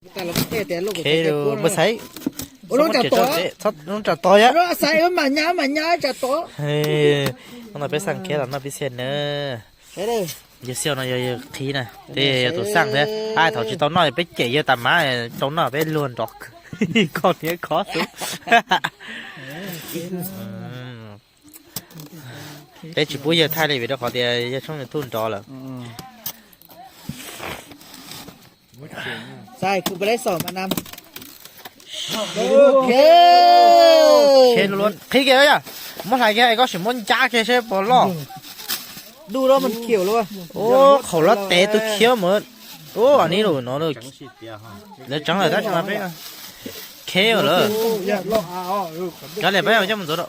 Kheb, npawg Xaiv, txhob muab tsom tod yom. Ntawm peb xaj kheb los noj pib xwb na. Yawg Xiauj no yog yawg qhib na, peb yog tus xaj thiab. Thaum tsis tau noj peb cem yawg tas mas rau noj peb luag nrov kho niab kho xwb. Peb tsis pub yawg thaij li vim rau qhov tias yawg tshooj YouTube nrov lawm. Qhib kiag yom, muab hlais kiag koj sim muab ncab kiag seb puas loj. Ub, qhaum loj tes tu khiab mus. Ub, ni lus no lawv tseev lawm tab sis mas peb kheb lawm. Kav liam peb coj mus ntxuav rau.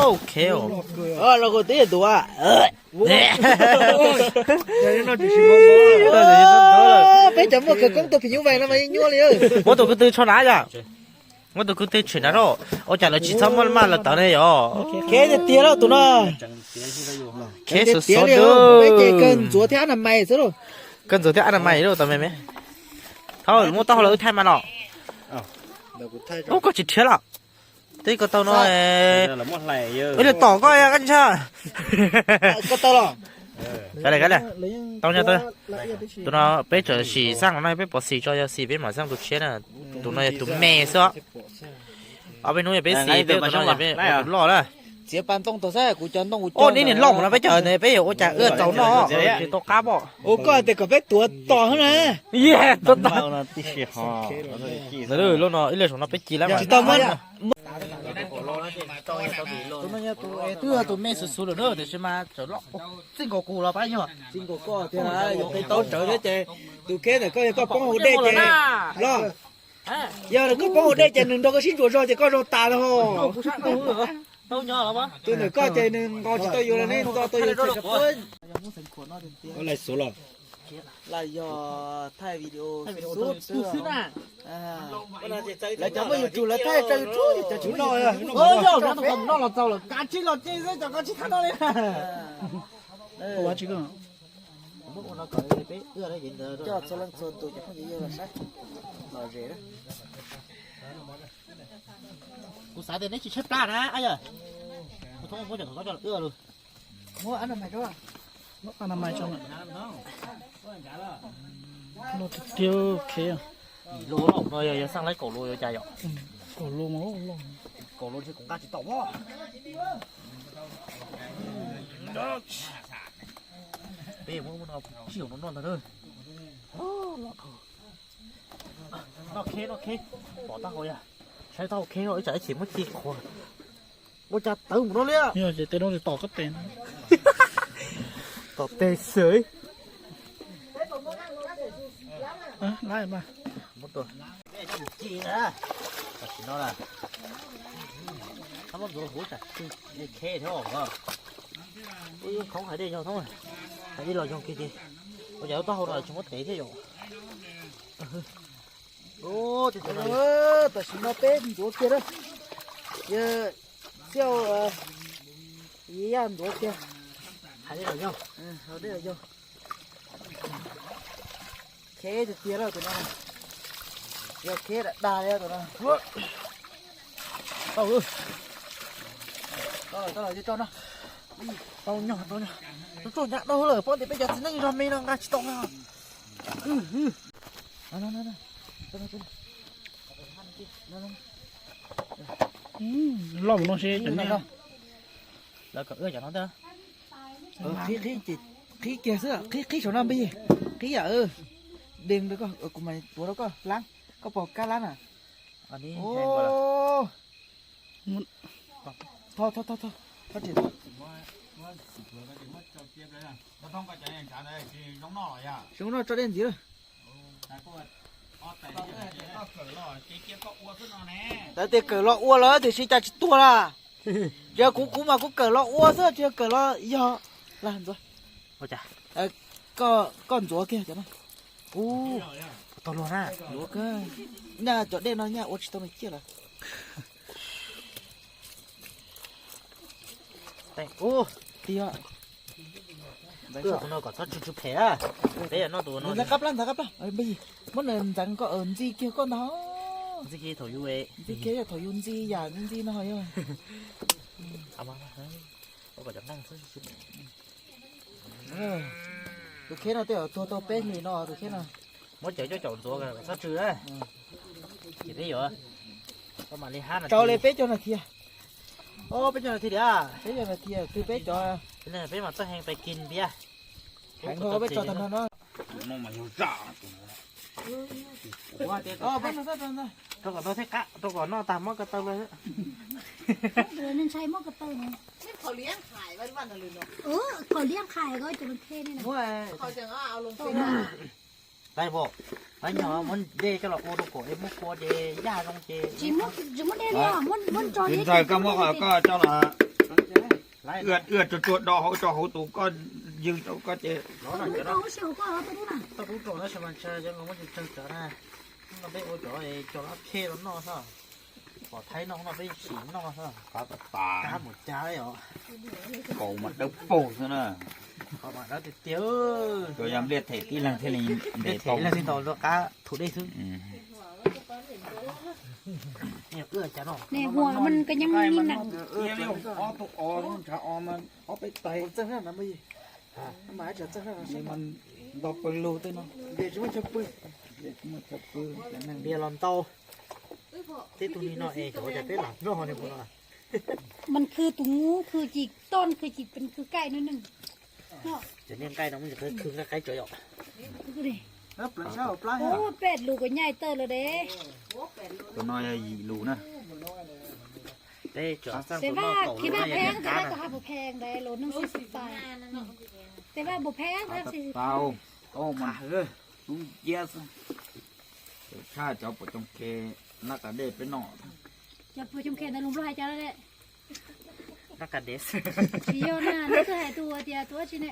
Ub, kheb. Peb cov muaj khawv koob tua phim nyuj vais no mas yeej nyuaj li. Muab tus ko tw tsho na yom. Muab tus ko tw tshem na rau. Ua cas lawv tsis txhob muab maj lawv tawv ne yom. Kheb tiag tiag lauj tus no. Kheb tiag tiag li, peb ces kawg ntxuav thiab a na mais xwb lauj. Kawg ntxuav thiab a na mais lauj tau me me. Thaum muab taub hau los wb thaij mas no. Ub, koj tsis rhiab los. Twb ko tau no. Wb li tom koj koj ntshai. Kav liam, kav liam. Tau nyob, tau. Tus no peb tseem sim xaj no peb pov xim tso, yog xim peb mam xaj tus tshiab na. Tus no yog tus me xwb. Ob peb hnub yog peb xim peb tus no yog peb ua tus loj lawm. Txiav pas ntoo tau xwb, kuv cov ntoo kuv coj. Neb niag loj mus no peb cov peb yuav ua cas wb txaus noj tsis tau qab pom. Ua koj tias kom peb tuav tos xwb na. Tuav tos. Lub no ib lwm saum no peb ci lawm. Tsis tau muab. Tus no yog tus, twb yog tus me xus xus lawm na tiam sis mas txawm loj txij nkaus kuv los pab yog. Txij nkaus koj tiag, yuav qi tau tsawv thiab ces tus kheb ntawm koj yog koj poob hauv dej ces loj. Yog koj poob hauv dej ces nws nrog koj sib ntsuas zog ces koj zog tas lawm ho. Tus ntawm koj ces nws nqos tsis tau yus los neb nqos tau yus. Ua lais xub los. Los yog thaij video xub xwb na. Lawv cov muaj YouTube lawv thaij tso YouTube, cov tsis muaj YouTube. Yog no tus noj los txaus lawm, kav tsij los ces xwb, cov koj tsis thaij noj li. Coj txhua leej txhua tus cov phooj ywg los saib los zem. Kuv xav tias neb tsis tshaib plab na, yog. Kuv thoob muab cov koj coj los wb lus. Muab a na mais rau. Muab a na mais tso. Loj tiag tiag, kheb. Lub no yog, yog xaj laib kaum lus yuav cas yom? Kaum lus mas loj. Kaum lus ntshe kuv nqa tsis tau mog. Peb muab no tsij no noj ntag na. Noj kheb, noj kheb. Pom taub hau yog, saib taub hau kheb no ib tsam ib chim muab ci qhuav. Ua cas tawv mus no li. Yog ces tej no tom koj tes. Tom tes xwb. Lab mas. Muab tua. Tam sim no na, txhob muab ntxuav huv tsam kheb thiab os. Ub, khoob hais dej yog thoob, hais dej los yog kiag ces. Ua cas lub taub hau no tsis muab tev thiab yom? Tam sim no peb ntxuav kiag na. Yawg Xiauj, Yaj ntxuav kiag. Hais dej los yog, hais dej los yog. Kheb tiag tiag lawm tus no. Yog kheb dag dag li tus no. Tau, tau lawm, tau lawm, tau no. Tau nyog, tau nyog. Tau nyog dau lawm, pom tias peb cov txiv neej zog me no nqa tsis tau no. Loj mus no seb cov niag. Lawv kom wb cov no ntag. Qhib, qhib, qhib kiag xwb, qhib, qhib saum no npig, qhib yam, dees rau koj, kuv mam tuav rau koj lab, koj pom kab lab na. Tho, tho, tho, tho, tso dej ntxiv lawm. Lawv tias kawm los ua lawm tiam sis cas tsis tuag na. Yog kuv, kuv mas kuv kawm los ua xwb, tsis yog kawm los yog. Ntxuav. Koj ntxuav kiag cov no. Ub, tau luag na. Ntxuav kiag. Nyaj cov dej no nyaj ua tsis tau nws ciaj lawm. Ub, tiag. Ntxeev tus no kom txhob tsw tsw phem. Peb yuav noj tus no. Ntxeev qab plab, ntxeev qab plab. Ntxeev koj ntag. Ntxi kiag thaum yus, ntxi kiag thaum yus ntxi yam ntxi ntxi no yog. Tus kheb no tej zaum tuag tau peb hlis no tus kheb no. Muab cawv coj caum ntxuav kom txhob tsw na. Ces peb yuav mam li hab no. Rau li peb caug nas this. Peb caug nas this tiag, peb caug nas this twg peb cov. Peb mam txawj heev pais kis npiab. Heev, peb tso tag nrho no. Rau kom noj thiaj qab, rau kom noj tag muab ko taw los. Ntshai muab ko taw no. Qhaum liab qhaim ko ces man phem ne. Muab Pab nyog muab dej coj los ua rau kom es muab kua ces yaj zoo ces. Tsis muab dej li, muab tso. Ntxawg, koj muab koj coj los ua tsuag tsuag do hauv, tso hauv tus koj ywg rau koj ces. Tau rub rau tab sis mas ntshe yog muab tseeg tseeg cov na. No peb ua cov cov lab khej los noj xwb. Pom Thaib noj no peb sim noj xwb. Qab tas tas. Qab mus cas os. Kaus mas dawb paug xwb na. Qab mas dawb tiag tiag. Cov yam npliaj them tib leeg thiaj li ntes tau, leej tau lub qab thum dej xwb. Nim huam mas ko nyob ni na. Ob tug os, ntshav os mas ob peb tais. Nto pawg lug tej no. Npias los ntau. Tej tug ni no es xyov cas peb lam noj ne puas no. Mas khw tus ngub khw tsis tooj, khw tsis pes, khw kaij no ne. Cov niag nqaij no muab khw nqaij qaib tso yom. Ub, peb lus kuv nyaij tawm lawm de. Tus no yog yim lus na. Tes vaj, kis vaj pheej, tes vaj kuv hais puas pheej de, lus neeg xwb xwb tais. Tes vaj puas pheej, vaj xwb xwb tais. Tau, tau mas, lub nciab xwb. Tshaj cov puas coom khe nab qa dej peb noj. Cov puas coom khe ntawd lus Nplog hais cas lawm? Nab qa dev. Tsis yog na, neb twb hais tus tias tus dab tsi ne?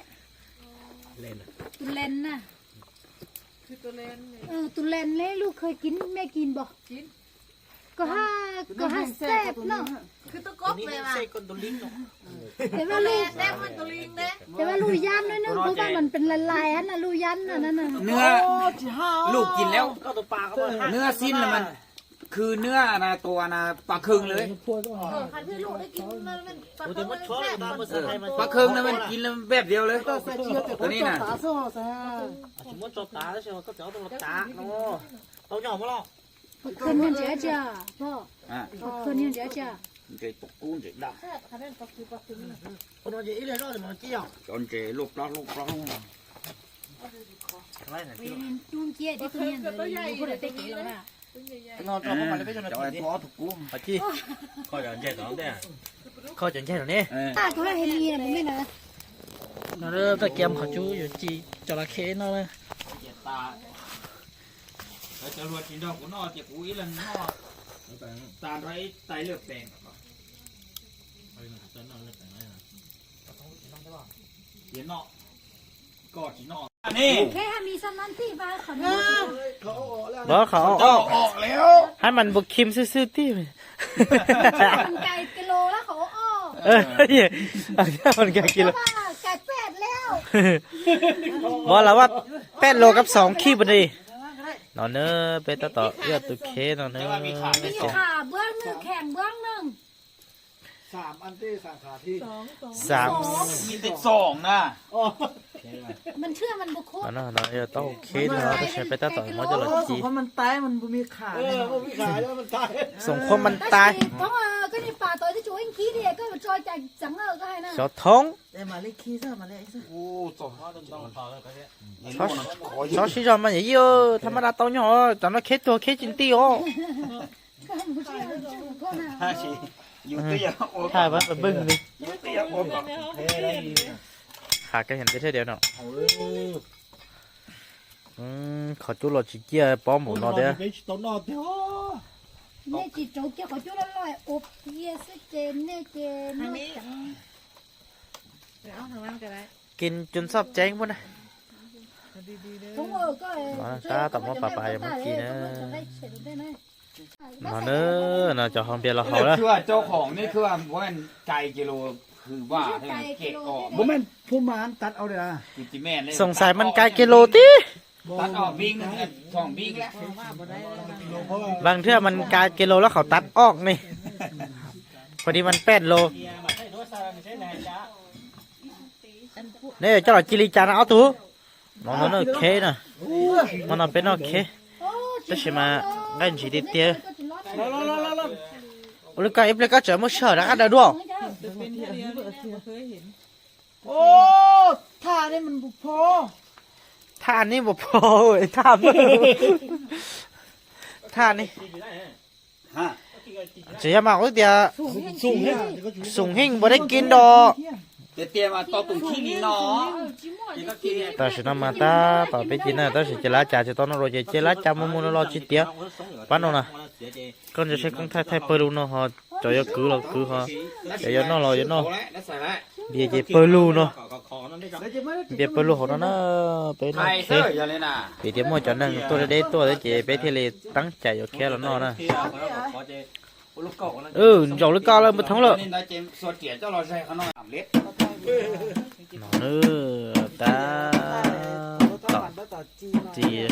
Tus len na. Tus len ne, lub khaws kis me kis npog. Koj hab, koj hab xeb no. Tes vaj lus, tes vaj lus yab ne, nws kuj vaj mas pes lais lais na, lus yab na na. Nws lus kis lawm, nws xib na mas khw nws na tus na pas khw lawm. Pas khw na mas kis lawm npej diav lawm. Tus ni na. Pas khw niag ntses tsia, pas khw niag ntses tsia. Ntses tus kub ntses daj. Cov ntses luaj plab luaj plab. Cov ntses tus kub. Kho cov ntses rau ne. Koj hais li no. Txoj kev qhov cub yuav ci cov laj khej no na. Cov hluas tsis nrog kuv noj ces kuv ib leeg noj tas nrog ib tais lwj peem. Ces noj, koj tsis noj ne. Hab mas npus khim xwb xwb tib. Mas las vaj peb lus kab xoom khib pua li. No na, peb tab tom ib tus kheb no na. No yog tau kheb no tab sis peb tab tom muab coj los ci. Xoom khuab mas tais. Xyov thoob. Txhob sib zog mas yog ib, thab mab dab tau nyog, cov no kheb tuag kheb tsis nti os. Hais pab pawg pawg li. Qhov koj yog ntej thiab diav no. Qhov cub los tsis ciaj pob npaum no thiab. Nej tsis rauv kiag qhov cub loj loj ua pias xwb ces nej ces. Kis cus txhob ceeb puab na. Tab tom muab pas pas yog muab ci na. No na, no cov hauv npias los haus na. Bố mẹ phun mà ăn tạt ao đây à? Sòng sài măn cái kilo tí. Vàng thưa măn cái kilo lắm khẩu tạt ọc này. Phải đi măn pet lô. Neb coj los cia li cas na ob tug? Mov no kheb na, mov no peb noj kheb, tab sis mas nqaij ntsis tiag tiag. Ua li koj ib pliag koj tseem muaj sij hawm rov qab daws dua. Thaj neb npaum pho, thaj neb, thaj neb, tsis yog mas kuv tias xoom heej npaum deb kis nto. Tam sim no mas tab tom peb ces na tab sis ces lab cas tsis tau noj dua ces cia lab cas mus mus no los tsis tiav. Pab no na, koj ntsia saib koob thaij thaij pawg lug no ho, cov yuav kwv los kwv ho, cov yuav noj los yuav noj. Npias ces pawg lug no, npias pawg lug hauv no na, peb noj kheb. Vim tias muaj cov neeg tuaj deb deb tuaj thiab ces peb thiaj li teeb cai yuav kheb los noj na. Ntsaum li ko lawm npua thoob lawm. No na, tab tom txiv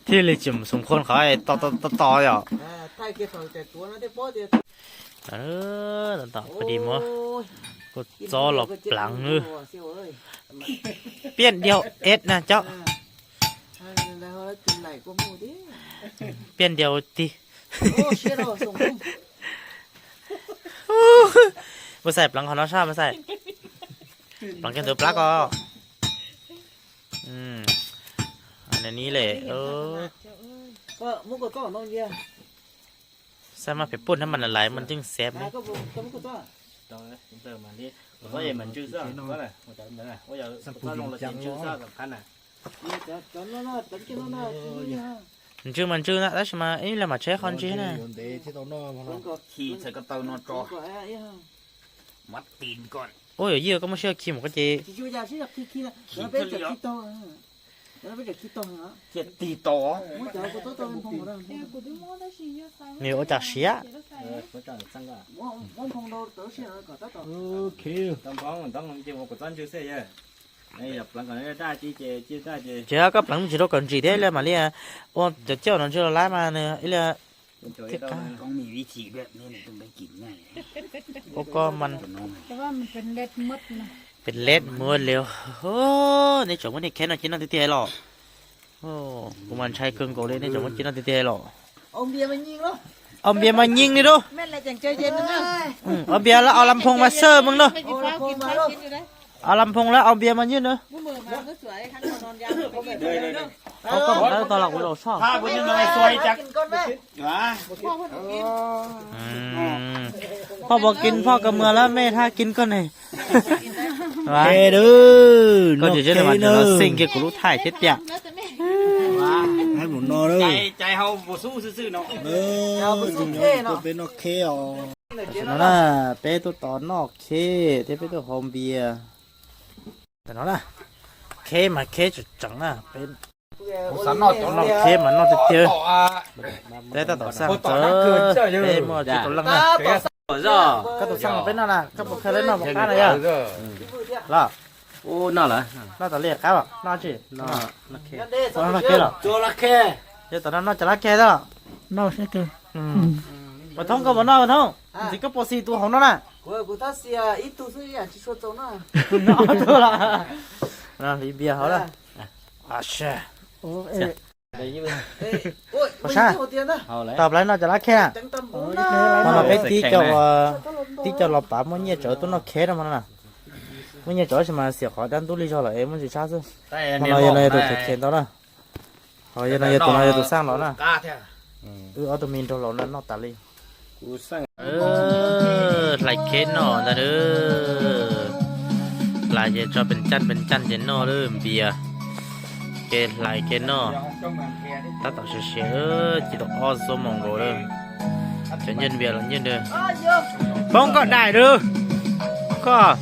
thiaj li tsis xoom khuam qhov to to to yom. Tab tom pw di muab kua txob los pleev na. Piaj diau ed na cov. Piaj diau tig. Mas xais pleev qhov no sab mas xais. Pleev kiag ntawd plab ko. Ni le. Xab maj pem puj nab mas lais mas nteej xeeb ne. Ntsws mas ntsws na tab sis mas ib leeg mam tsheb qhov ntsws na. Ua yog yij koj muaj sij hawm khi mus koj ces. Nws ua cas siav? Ces koj pleev tsis rau kom ntsim thiab ib li mam li ua cov cauj no ntsws los lawm mas nws ib li thiaj qab. Ua koj mas pes leb muab li. Nej tseem muab niag kheb no cia noj tiag tiag los? Kuv mas ntshai kawg nkaus li, nej tseem muab cia noj tiag tiag los? Au npias mas nyeej li lauj. Au npias lawv au lam phoos mas xawj meej na. Au lam phoos lawv au npias mas nyeej na. Koj mus lawv tau los kuv zaum soj. Phoj puas kis phoj kawg muag lawm mej thab kis koj ne. Koj tsis tsis los xij kiag kuv lub thaij thiab tiag. Peb tuaj tos noj kheb thiab peb tuaj haus npias. Tam no na, kheb mas kheb tseem tseem na, peb noj kheb mas noj tiag tiag. Peb tab tom xaj txawv, peb muaj tsib rau leej na. Koj tus xaj peb noj na, koj puas khaws lawv noj puas qab na yog? Los, noj tas li qab los noj tsis? Noj kheb los? Yog tam no noj cov lab kheb tab los? Mas Thoob, koj puas noj Thoob? Ntxiv koj puas xis tus hauv no na? Noj ob tug los? Li npias hauv na. Pab sab, tau plab noj cov lab kheb na. Mas no peb tib co, tib co los pav muaj nyiaj tsawv tuaj noj kheb no mas no na. Muaj nyiaj tsawv tab sis mas xiam qhov dab ntub li zog lawm es muaj ntsis tshab xwb. Mas no yog no yog tus khev ntau na. Ho yog no yog tus no yog tus xaj los na. Wb ob tug me nraug laus no noj tas li. Hlais kheb noj ntag. Hlais ces tso pes caj pes caj ces noj lawm npias. Ces hlais ces noj. Tab tom siav siav ces tau ob xuab moos nkaus lawm. Cov nyiaj npias los nyiaj nws. Poob koj daim lawm koj.